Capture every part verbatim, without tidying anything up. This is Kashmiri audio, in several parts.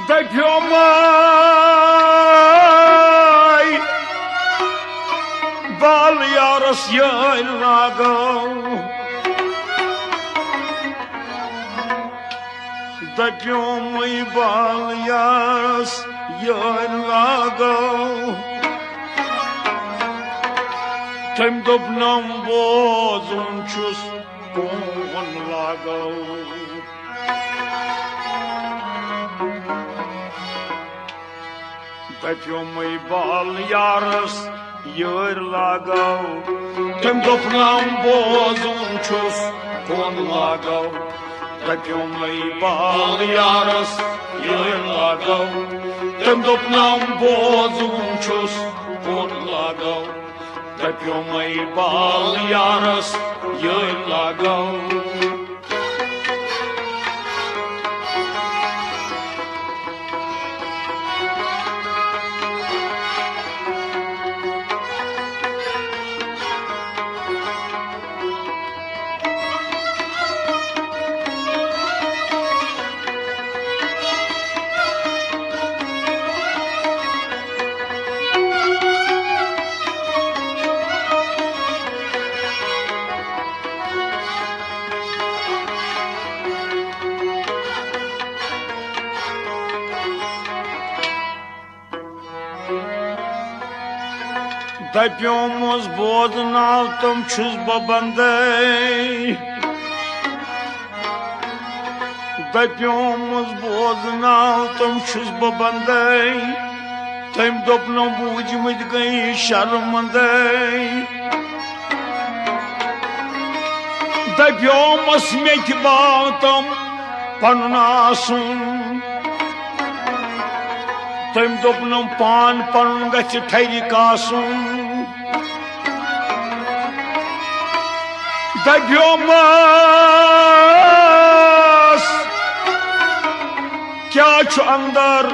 دپیومے بال یارس یٲرۍ لاگو، دپیومے بال یارس یٲرۍ لاگو۔ تٔمۍ دوٚپ، نم بوزُن چھُس، کون لاگو۔ دپیومے بال یارس یٲرۍ لاگو۔ تٔمۍ دوٚپ، نم بوزُن چھُس، کون لاگو۔ دپیومے بال یارس یٲرۍ لاگو۔ تٔمۍ دوٚپ، نم بوزُن چھُس، کون لاگو۔ دپیومے بال یارس یٲرۍ لاگو۔ دپیومس بوزناو تم چھُس بہٕ بندے۔ دپیومس بوزناو تم چھُس بہٕ بندے۔ تٔمۍ دوٚپنم بوٗزمٕتۍ گٔے شرمندے۔ دپیومس مےٚ تہِ باو تم پنُن آسُن۔ تٔمۍ دوٚپنم پان پنُن گژھِ ٹھرِ کاسُن۔ دپیومس کیٛاہ چھُ اندر،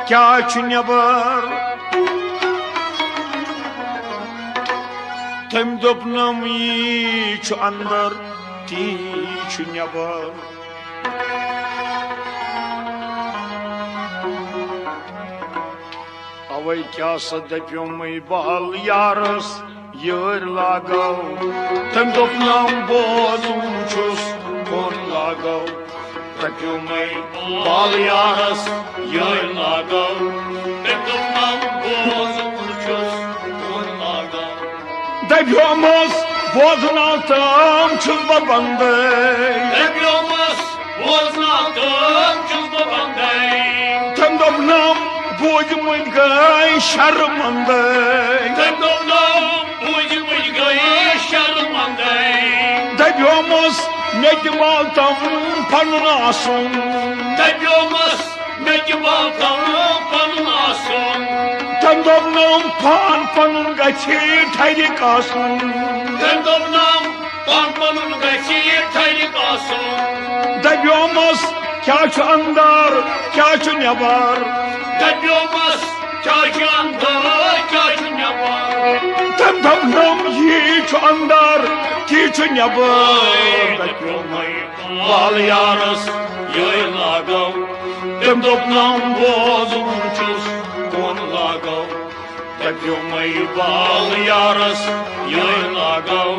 کیٛاہ چھُ نٮ۪بر؟ تٔمۍ دوٚپنم یی چھُ اندر، تی چھُ نٮ۪بر۔ اوے کیٛاہ سا دپیومے بال یارس یٲرۍ لاگو۔ تٔمۍ دوٚپ نم بوزُن چھُس کون لاگو۔ دپیومے بال یارس یٲرۍ لاگو۔ تٔمۍ دوٚپ نم بوزُن چھُس کون لاگو۔ دپیومس بوزناو تام چھُس بہٕ بندے۔ دپیومس بوزناو تام چھُس بہٕ بندے۔ تٔمۍ دوٚپ نم بوٗزمٕتۍ گٔے شرمندے۔ تٔمۍ دوٚپ نم بوٗزمٕتۍ گٔے شرمندے۔ دپیومس مےٚ تہِ باو تم پنُن آسُن۔ دپیومس مےٚ تہِ باو تم پنُن آسُن۔ تٔمۍ دوٚپ نم پان پنُن گژھِ ٹھرِ کاسُن۔ تٔمۍ دوٚپ نم پان پنُن گژھِ ٹھرِ کاسُن۔ دپیومس کیٛاہ چھُ اندر، کیٛاہ چھُ نٮ۪بر؟ دپیومس کیٛاہ چھُ اندر، کیٛاہ چھُ نٮ۪بر؟ تٔمۍ دوٚپ نم یی چھُ اندر، تی چھُ نٮ۪بر۔ دپیومے بال یارس یٲرۍ لاگو۔ تٔمۍ دوٚپ نم بوزُن چھُس کون لاگو۔ دپیومے بال یارس یٲرۍ لاگو۔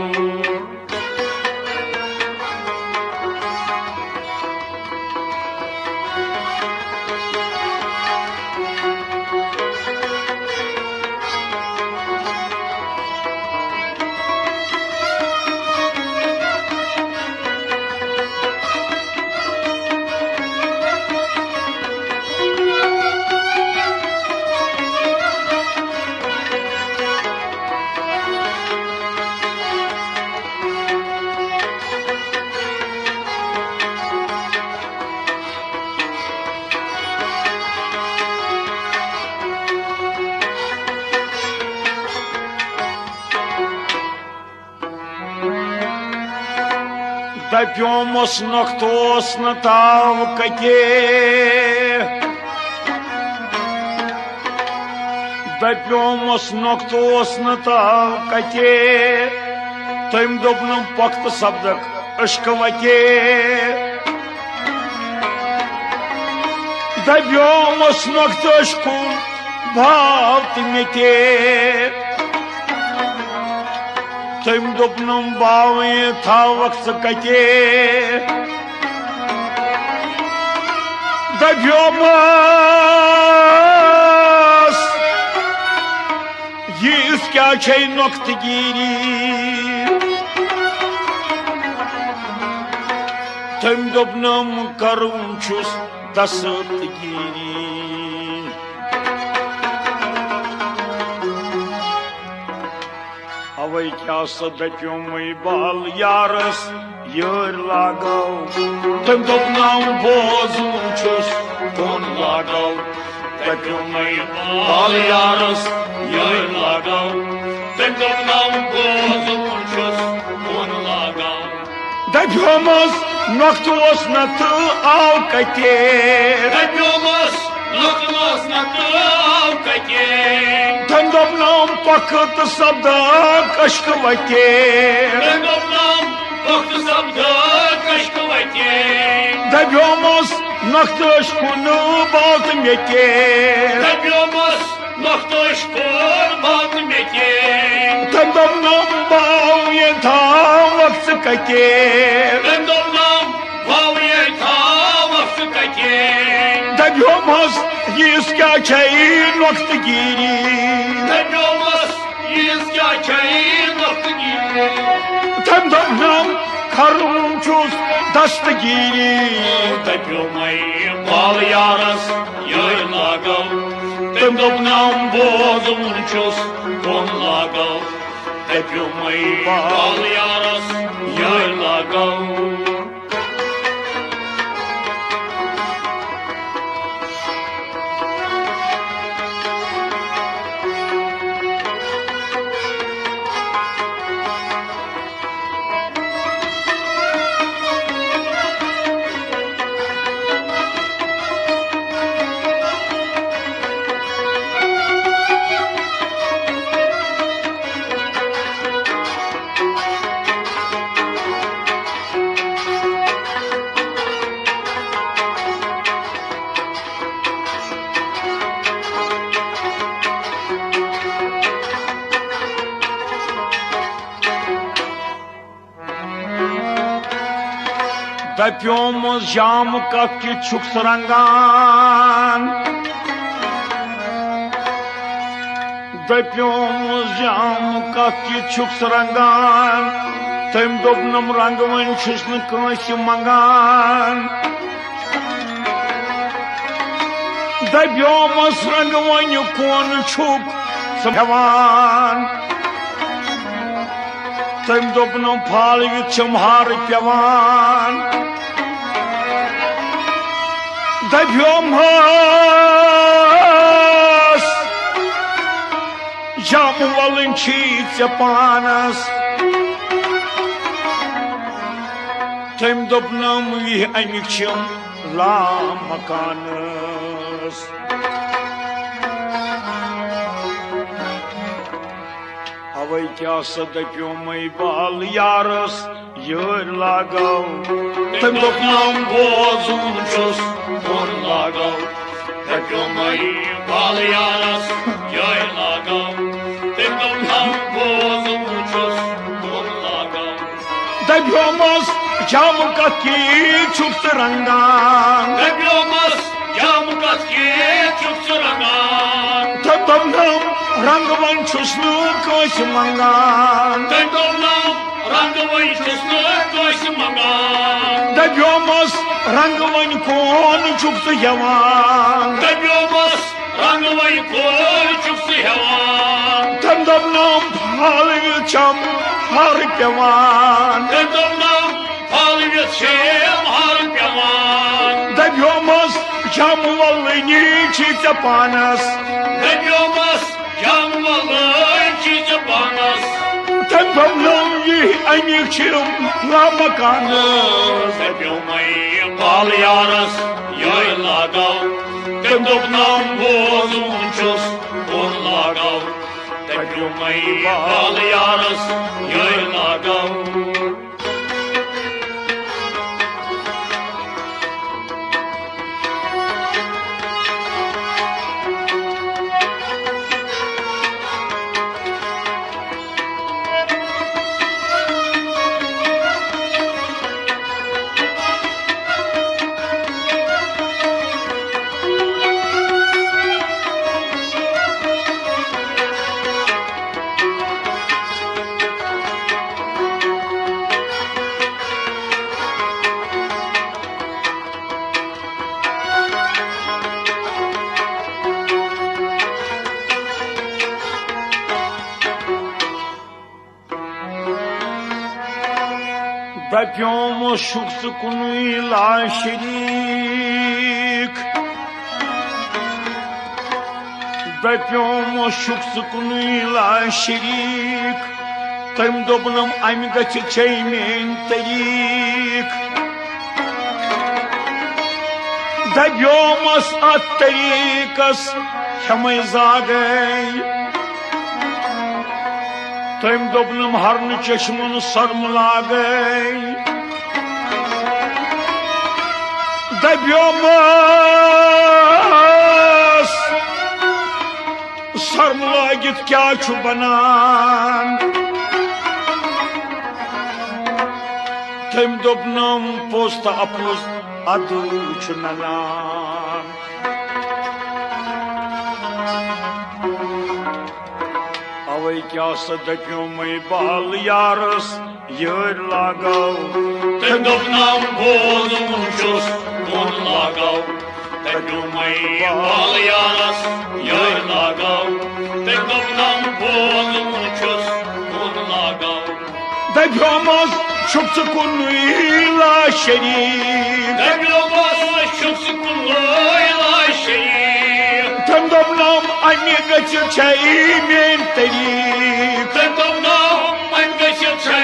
دپیومس نۄقطہٕ اوس نہٕ تاو کتے۔ دپیومس نۄقطہٕ اوس نہٕ تاو کتے۔ تٔمۍ دوٚپ نہٕ پۄختہٕ سپدکھ عشقہٕ وتے۔ دَپیومَس نۄقطَس کُن باو تہٕ مےٚ تہِ۔ تٔمۍ دوٚپنَم، باوٕے تھاوَکھ ژٕ کَتہِ؟ دَپیومَس، ییٖژ کیٛاہ چھے نۄقطہٕ گیٖری؟ تٔمۍ دوٚپنَم، کَرُن چھُس دستگیری۔ اوے کیٛاہ سا دٔپیومے بال یارس یٲرۍ لاگو۔ تٔمۍ دوٚپ، ناو بوزُن چھُس کُن لاگو۔ دٔپیومے بال یارس یٲرۍ لاگو۔ تٔمۍ دوٚپ، ناو بوزُن چھُس کُن لاگو۔ دَپیومَس، نۄقطہٕ اوس نہ تہٕ آو کَتہِ؟ دَپیومَس، نۄقطہٕ اوس نہ تہٕ آو کَتہِ؟ تٔمۍ دوٚپنَم، پۄکھٕ تہٕ سپدٕ کشکہٕ وَتہِ۔ تٔمۍ دوٚپنَم، پۄکھٕ تہٕ سپدٕ کشکہٕ وَتہِ۔ دَپیومَس، نۄقطَس کُن باو تہٕ مےٚ تہِ۔ دَپیومَس، نۄقطَس کُن باو تہٕ مےٚ تہِ۔ تٔمۍ دوٚپنَم، باو یے تھاوَکھ ژٕ کَتہِ؟ تٔمۍ دوٚپنَم، باو یے تھاوَکھ ژٕ کَتہِ؟ دَپیومَس، ییٖژ کیٛاہ چھے نۄقطہٕ گیٖری؟ دَپیومَس، ییٖژ کیٛاہ چھے نۄقطہٕ گیٖری؟ تٔمۍ دوٚپنَم، کَرُن چھُس دستگیٖری۔ دَپیومَے بال یارَس یٲرۍ لاگو۔ تٔمۍ دوٚپنَم، بوزُن چھُس کُن لاگو۔ دَپیومَے بال یارَس یٲرۍ لاگو۔ دپیومس، جام کتھ کِتھ چھُکھ ژٕ رنگان؟ دپیومس، جام کتھ کِتھ چھُکھ ژٕ رنگان؟ تٔمۍ دوٚپنم، رنگ وۄنۍ چھُس نہٕ کٲنٛسہِ منگان۔ دپیومس، رنگ وۄنۍ کون چھُکھ ژٕ ہٮ۪وان؟ تٔمۍ دوٚپنم، پھالوِتھ چھم ہارٕ پٮ۪وان۔ دپیومس، جامہٕ ولٕنۍ چھی ژےٚ پانس۔ تٔمۍ دوٚپنم، وِہہِ اَمِکۍ چھِم لامکانس۔ اوے کیٛاہ سا دپیومے بال یارس یٲرۍ لاگو۔ تٔمۍ دوٚپنم، بوزُن چھُس بۄن لاگو۔ دپیومے بال یارس یٲرۍ لاگو۔ تٔمۍ دوٚپنم، بوزُن چھُس بۄن لاگو۔ دپیومس، جام کتھ کِتھ چھُکھ ژٕ رنگان؟ دپیومس، جام کتھ کِتھ چھُکھ ژٕ رنگان؟ تٔمۍ دوٚپنم، رنگ وۄنۍ چھُس نہٕ کٲنٛسہِ منگان۔ تٔمۍ دوٚپنم، رنگ وۄنۍ چھُس نہٕ کٲنٛسہِ منگان۔ دپیومس، رنگ وۄنۍ کون چھُکھ ژٕ ہٮ۪وان؟ دپیومس، رنگ وۄنۍ کون چھُکھ ژٕ ہٮ۪وان؟ تٔمۍ دوٚپنم، پھالوِتھ چھم ہارٕ پٮ۪وان۔ تٔمۍ دوٚپنم، پھالوِتھ چھم ہارٕ پٮ۪وان۔ دپیومس، جام ولٕنی چھی ژےٚ پانس۔ دپیومس، جام ولٕنۍ چھی ژےٚ پانس۔ تٔمۍ دوٚپنم، یِہہِ اَمِکۍ چھِم لامکانس۔ دپیومے بال یارس یٲرۍ لاگو۔ تٔمۍ دوٚپنم، بوزُن چھُس بۄن لاگو۔ دپیومے بال یارس یٲرۍ لاگو۔ دپیومس چھُکھ ژٕ کُنُے لا شریٖک۔ دپیومس چھُکھ ژٕ کُنُے لا شریٖک۔ تٔمۍ دوٚپنم، امہِ گژھِ چھے میٲنۍ طریٖق۔ دپیومس اتھ طریٖقس ہٮ۪مے زاگے۔ تٔمۍ دوٚپنم، ہرنہٕ چشمن سۄرمہٕ لاگے۔ دپیومس، سۄرمہٕ لٲگِتھ کیٛاہ چھُ بنان؟ تٔمۍ دوٚپنم، پوٚز تہٕ اپوٚز ادٕ چھُ ننان۔ اوے کیٛاہ سا دپیومے بال یارس، یٲرۍ لاگو۔ تٔمۍ دوٚپنم، بوزُن چھُس، کُن لاگو۔ دپیومے بال یارس، یٲرۍ لاگو۔ تٔمۍ دوٚپنم، بوزُن چھُس، کُن لاگو۔ دپیومس، چھُکھ ژٕ کُنُے لا شریٖک۔ دپیومس، چھُکھ ژٕ کُنُے لا شریٖک۔ تٔمۍ دوٚپنم، امہِ گژھِ چھے میٲنۍ طریٖق۔ تٔمۍ دوٚپنم، امہِ گژھِ چھے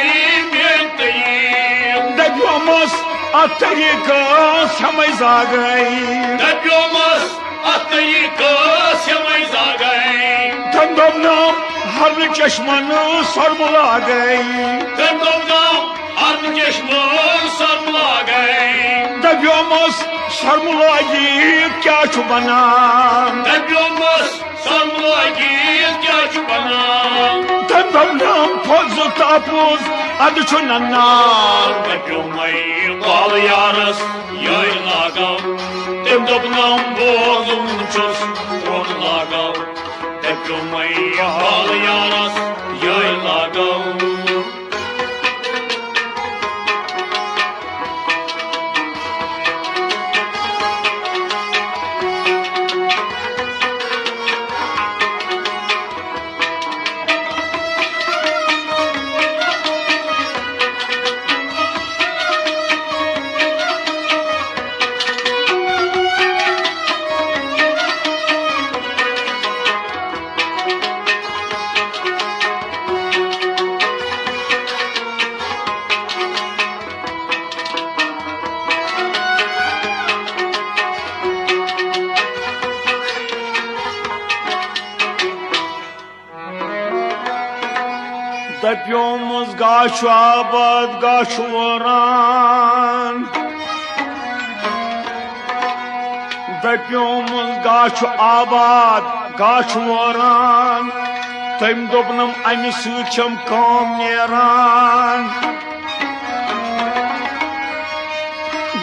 میٲنۍ طریٖق۔ دپیومس، اتھ طریٖقس ہٮ۪مے زاگے۔ دپیومس، اتھ طریٖقس ہٮ۪مے زاگے۔ تٔمۍ دوٚپنم، ہرنہٕ چشمن سۄرمہٕ لاگے۔ تٔمۍ دوٚپنم، ہرنہٕ چشمن سۄرمہٕ لاگے۔ دپیومس، سۄرمہٕ لٲگِتھ کیٛاہ چھُ بنان؟ دپیومس، سۄرمہٕ لٲگِتھ کیٛاہ چھُ بنان؟ تٔمۍ دوٚپنم، پوٚز تہٕ اپوٚز ادٕ چھُ ننان۔ دپیومے بال یارس، یٲرۍ لاگو۔ تٔمۍ دوٚپنم، بوزُن چھُس، کُن لاگو۔ دپیومے بال یارس، یٲرۍ لاگو۔ دپیومس، گاہ چھُ آباد، گاہ چھُ وٲران۔ دپیومس، گاہ چھُ آباد، گاہ چھُ وٲران۔ تٔمۍ دوٚپنم، امہِ سۭتۍ چھم کٲم نیران۔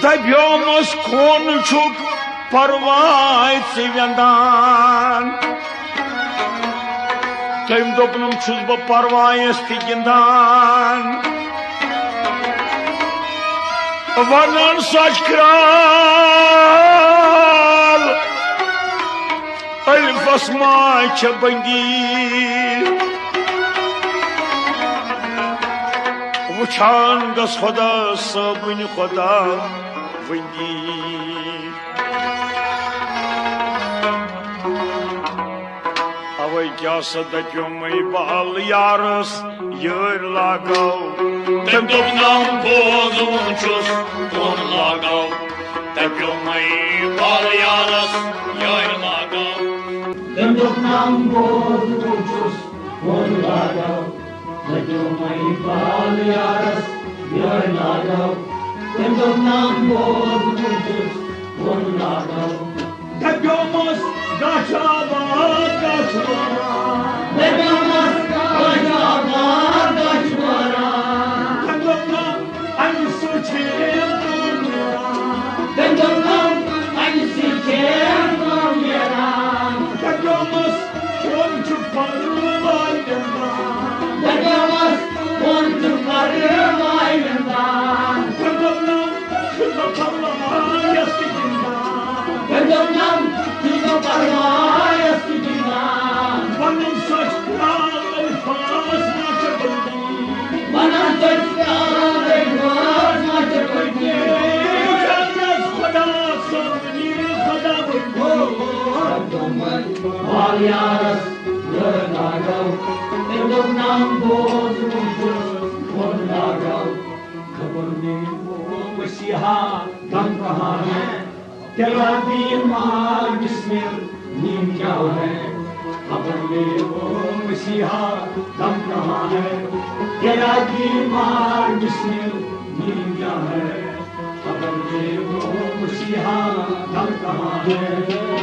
دپیومس، کون چھُکھ پرواے ژٕ ویندان؟ تٔمۍ دوٚپنم، چھُس بہٕ پروایس تہِ گِندان۔ ونان سچ کرال، الفس ما چھےٚ بندی۔ وٕچھان گژھ خۄدا صٲبٕنۍ خۄدا وندی۔ اوے کیٛاہ سا دپیومے بال یارس، یٲرۍ لاگو۔ تٔمۍ دوٚپ، نم بوزُن چھُس، کُن لاگو۔ دپیومے بال یارس، یٲرۍ لاگو۔ تٔمۍ دوٚپ، نم بوزُن چھُس، کُن لاگو۔ دپیومے بال یارس، یٲرۍ لاگو۔ تٔمۍ دوٚپ، نم بوزُن چھُس، کُن لاگو۔ دپیومس، گاہ چھُ آباد، گاہ چھُ وٲران۔ دپیومس، گاہ چھُ آباد، گاہ چھُ وٲران۔ تٔمۍ دوٚپ، نہ، امہِ سۭتۍ چھِ کٲم نیران۔ تٔمۍ دوٚپ، نہ، امہِ سۭتۍ چھِ کٲم نیران۔ دپیومس، کون چھُ پروٲے گِنٛدان؟ دپیومس، کون چھُ پروٲے گِنٛدان؟ تٔمۍ دوٚپ، نہ، چھُس بہٕ پروایس تہِ گِنٛدان۔ تٔمۍ دوٚپ، نہ، چھُس بہٕ پروایس تہِ گِنٛدان۔ ونان سچ کرال، الفاظ ما چھِ بندی۔ ونان سچ کرال، الفاظ یارس لٲگاو، تٔمۍ دوٚپ، نام بوزُن چھُ وۄنۍ لاگاو۔ خبر مےٚ او مسیحا دم کہاں ہے، تیرا بیمار بسمل نیم کیا ہے؟ خبر مےٚ او مسیحا دم کہاں ہے، تیرا بیمار بسمل نیم کیا ہے؟ خبر مےٚ او مسیحا دم کہاں ہے؟